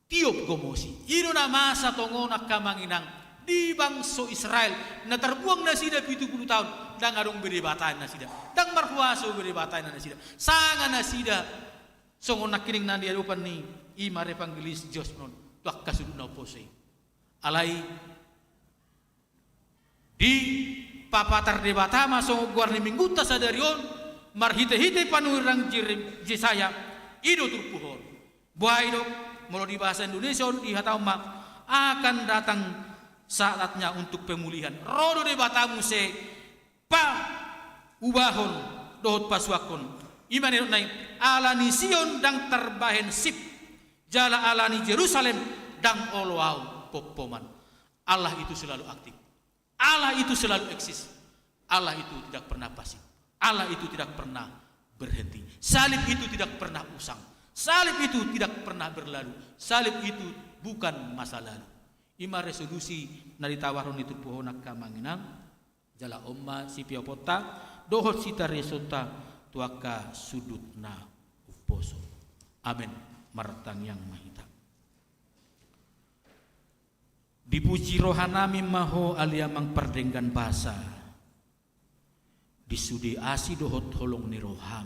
tiop gomos i. I do na masa tongon angka amang inang di bangso Israel, na tarbuang nasida pitu pulu taon, ndang adong be Debata nasida, ndang marhuaso be Debata nasida, sanga nasida songon nangkining na niadopan ni i ma revangelis Jos on tu angka sudut na umposo i. Alai dipapatar Debata ma songon goar ni Minggunta sadari on, marhite-hite panurirang Jere-, Jesaya, i do turpuk on. Boha i do, molo di bahasa Indonesia on dihatahon ma, akan datang saatnya untuk pemulihan. Ro do Debata muse paubahon dohot pasuanghon. I ma nidokna i, ala ni Sion ndang tarbahen sip, jala ala ni Jerusalem ndang olo Au pompoman. Allah itu selalu aktif. Allah itu selalu eksis. Allah itu tidak pernah pasif. Allah itu tidak pernah berhenti. Salib itu tidak pernah usang. Salib itu tidak pernah berlalu. Salib itu bukan masa lalu. I ma resolusi na ditawarhon ni turpuk on angka amang inang. Jala on ma sipeoponta dohot sitarisonta tu angka sudut na umposo. Amen. Martangiang ma hita. Dipuji rohanami ma Ho ale Amang pardenggan basa, di sude asi dohot holong ni roham,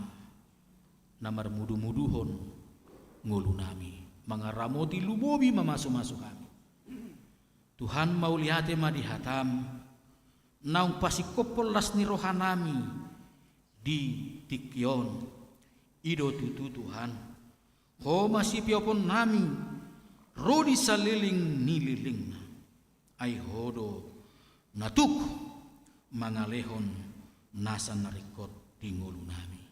na marmudumuduhon ngolunami, mangaramoti lumobi mamasumasu hami. Tuhan, mauliate ma di hatam, naung pasingkophon las ni rohanami di tingki on. I do tutu Tuhan, Ho ma sipiophonnami ro di saleleng ni lelengna. Ai Ho do na tuk mangalehon nasa na ringkot di ngolunami.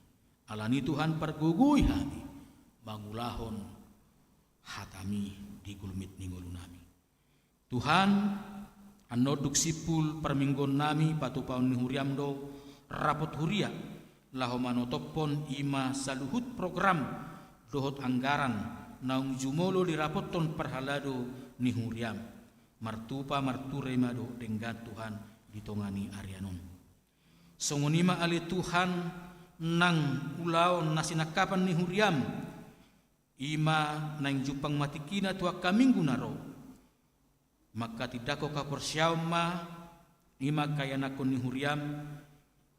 Alani Tuhan, pargogoi hami mangulahon hatami di gulmit ni ngolunami. Tuhan, annon dung simpul parmingguonnami, patupaon ni huriam do rapot huria laho manotophon i ma saluhut program dohot anggaran naung jumolo dirapothon parhalado ni huriam. Martupa marture ma dohot denggan Tuhan di tonga ni arian on. Songon i ma ale Tuhan nang ulaon na sinangkapan ni huriam, i ma naeng jumpang ma tingkina tu angka minggu na ro. Mangkatindangkon haporseaon ma, i ma angka ianakhon ni huriam,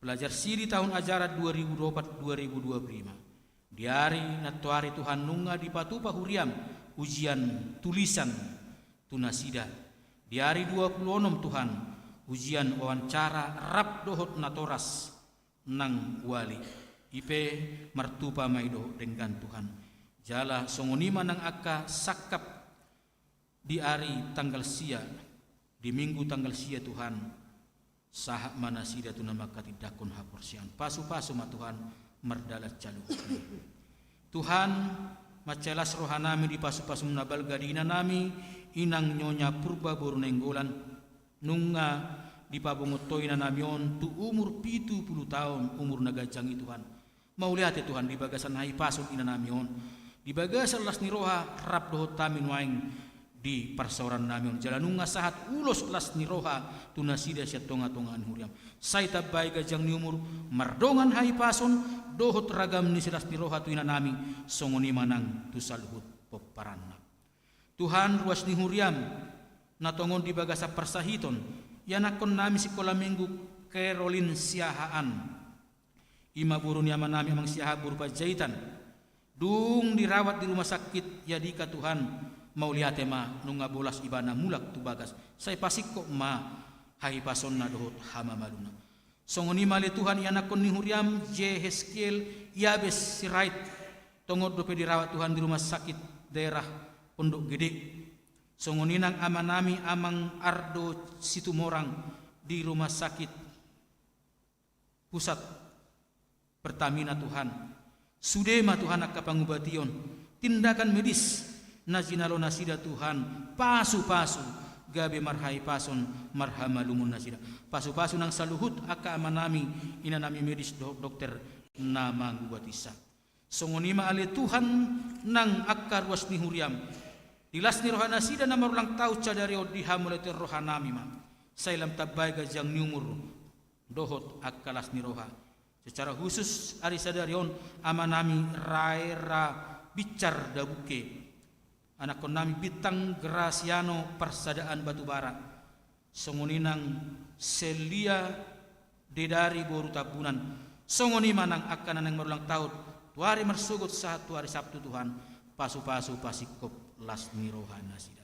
pelajar siri tahun ajaran dua ribu dua puluh empat dua ribu dua puluh lima. Di ari na toari Tuhan nunga dipatupa huriam ujian tulisan tu nasida. Di ari dua puluh onom Tuhan, ujian wawancara rap dohot natoras nang wali. I pe martupa ma i dohot denggan Tuhan. Jala songon i ma nang angka sangkap di ari tanggal sia, di minggu tanggal sia Tuhan, sahat ma nasida tu na mangkatindangkon haporseaon. Pasupasu ma Tuhan mardalan saluhutna. Tuhan, mansai las rohanami di pasupasum na balga di inanami, Inang Nyonya Purba boru Nainggolan, nunga dipabongot Ho inanami on tu umur pitu pulu taon, umur na ganjang i Tuhan. Mauliate Tuhan di bagasan hahipason inanami on, di bagasan las ni roha rap dohot hami nuaeng di parsaorannami on, jala nunga sahat ulos las ni roha tu nasida sian tongatonga ni huriam. Sai tambai ganjang ni umur, mardongan hahipason dohot ragam ni silas ni roha tu inanami, songon i ma nang tu saluhut pomparanna. Tuhan, ruas ni huriam na tongon di bagasan parsahiton, ianakhonnami sikola minggu Caroline Siahaan, i ma boru ni amanami Amang Siahaan boru Panjaitan. Dung dirawat di rumah sakit Yadika Tuhan, mauliate ma nunga bolas ibana mulak tu bagas, sai pasingkop ma hahipasonna dohot hamamaluna. Songon i ma ale Tuhan ianakhon ni huriam Yehezkiel Yabes Sirait, tongon dope dirawat Tuhan di rumah sakit daerah Pondok Gede. Songon i nang amanami Amang Ardo Situmorang di rumah sakit pusat Pertamina Tuhan. Sude ma Tuhan angka pangubation, tindakan medis na jinalo nasida Tuhan, pasupasu gabe marhahipason marhamalumon nasida. Pasupasu nang saluhut angka amanami inanami medis dohot dokter na mangubatinsa. Songon i ma ale Tuhan nang angka ruas ni huriam, di las ni roha nasida na marulang taon sadari on dihamauliatehon rohanami ma. Sai lam tambai ganjang ni umur dohot angka las ni roha. Secara khusus ari sadari on amanami Raera Bicar Dabuke, anakhonnami Bintang Grasiano Parsadaan Batubara, songon i nang Selia Dedari boru Tambunan, songon i ma nang angka na naeng marulang taon tu ari marsogot sahat tu ari Sabtu Tuhan, pasupasu pasingkop las ni roha nasida.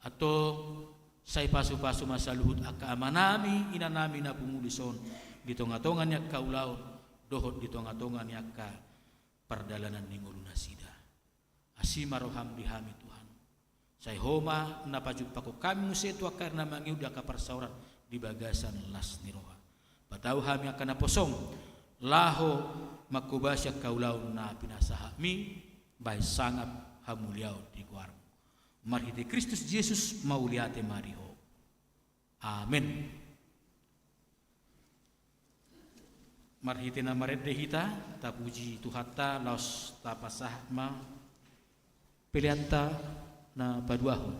Antong sai pasupasu ma saluhut angka amanami inanami na pungu dison di tongatonga ni angka ulaon dohot di tongatonga ni angka pardalanan ni ngolu nasida. Asi ma roham di hami Tuhan. Sai Ho ma na pajumpangkon hami muse tu angka ari na mangihut di angka parsaoran di bagasan las ni roha. Patau hami angka naposong laho manghobasi angka ulaon na pinasahatmi, bahen sangap hamuliaon di goarmu. Marhite Kristus Jesus mauliate ma di Ho. Amen. Marhite na marende hita, tapuji Tuhanta, laos tapasahat ma peleanta na paduahon.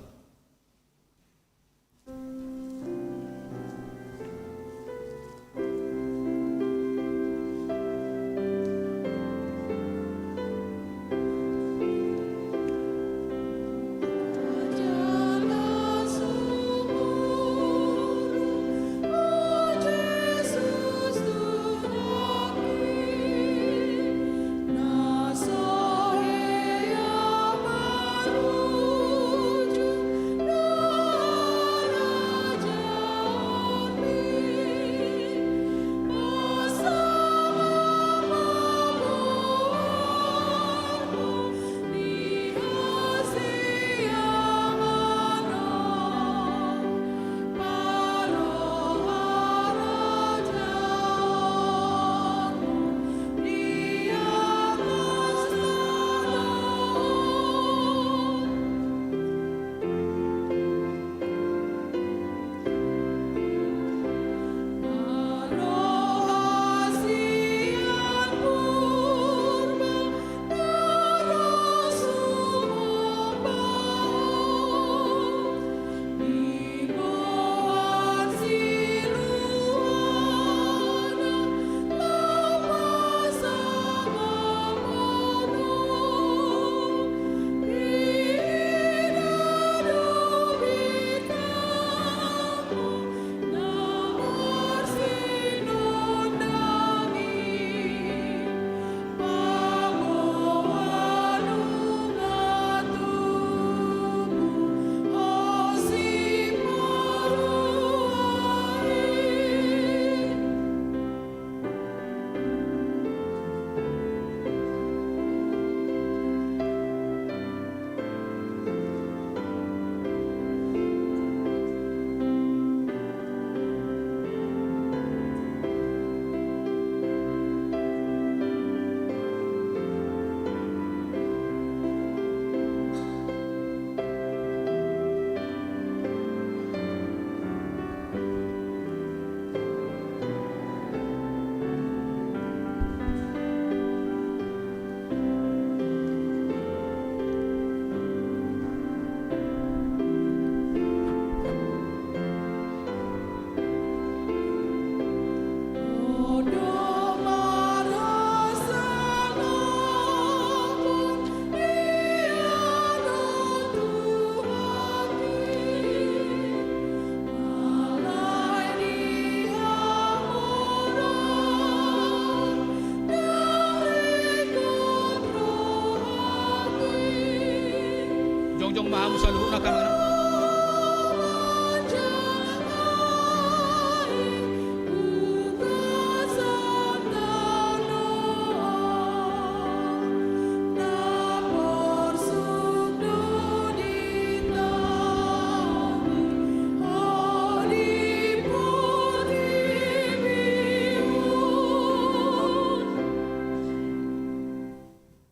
Ujung ma hamu saluhutna kami na.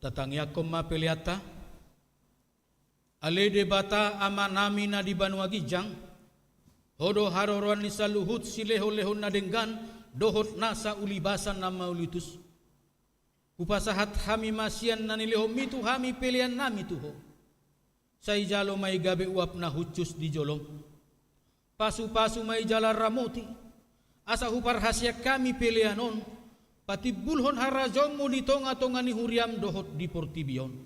Tatangiangkon ma peleanta. Ale Debata Amanami na di banua ginjang, Ho do haroroan ni saluhut silehonlehon na denggan dohot nasa ulibasan na mauliutus. Hupasahat hami ma sian na nilehonMi tu hami peleannami tu Ho. Sai jalo ma i gabe uap na hushus di jolom. Pasupasu ma i jala ramoti, asa huparhaseang hami pelean on patimbulhon harajaonMu di tongatonga ni huriaM dohot di portibi on.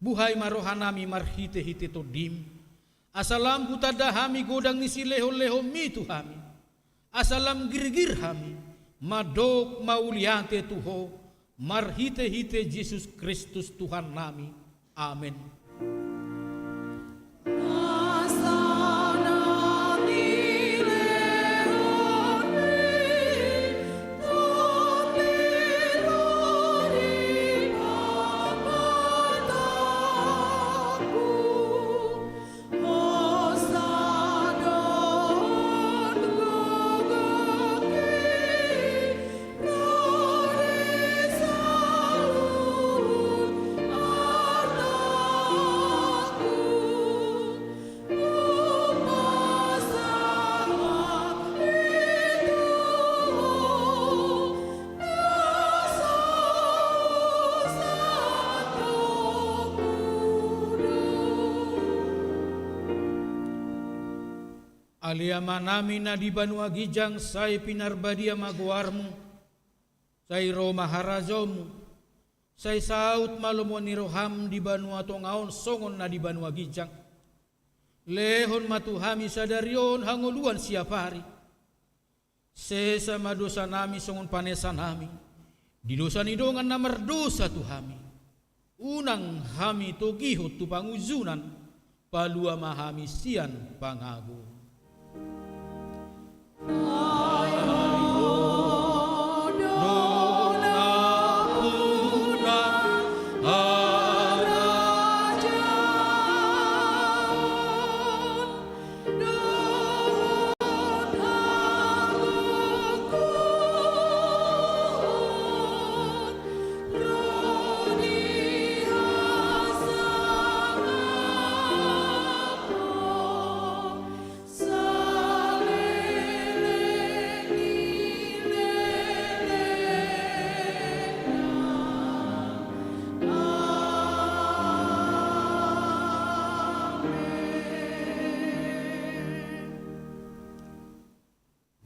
Buhai ma rohanami marhitehite TondiM, asa lam hutanda hami godang ni silehonlehonMi tu hami, asa lam girgir hami mandok mauliate tu Ho, marhitehite Jesus Kristus Tuhannami. Amen. Ale Amanami na di banua ginjang, sai pinarbadia ma goarMu, sai ro ma harajaonMu, sai saut ma lomo ni rohaM di banua tonga on songon na di banua ginjang. Lehon ma tu hami sadari on hangoluan siapari. Sesa ma dosanami songon panesanami di dosa ni dongan na mardosa tu hami. Unang hami togihon tu pangunjunan, palua ma hami sian pangago.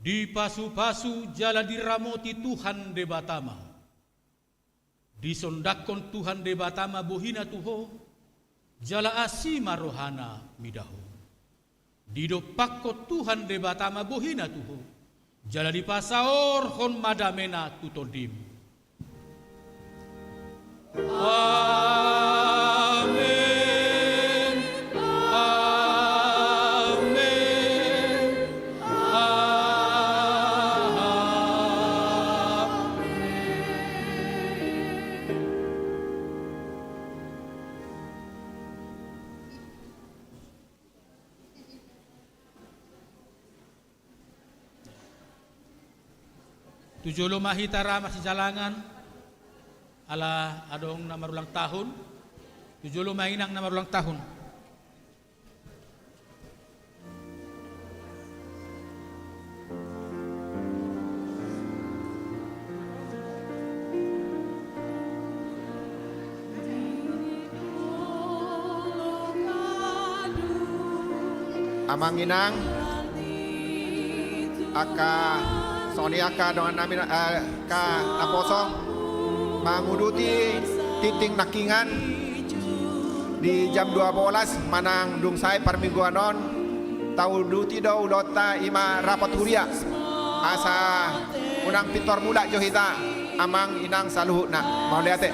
Dipasupasu jala diramoti Tuhan Debata ma ho. Disondangkon Tuhan Debata ma bohiNa tu ho, jala asi ma rohaNa mida ho. Didompakkon Tuhan Debata ma bohiNa tu ho, jala dipasaorhon ma dameNa tu tondim. Amen. Amen. Amen. Tu jolo ma hita ra masijalangan, ala adong na marulang tahun. Tu jolo ma inang na marulang tahun. Amang inang, angka songon i angka dongannami na, eh, angka naposo manguduti tingting nangkiningan di jam dua bolas manang dung sae parmingguan on, tauduti do ulaonta i ma rapat huria. Asa unang pintor mulak jo hita, amang inang saluhutna. Mauliate.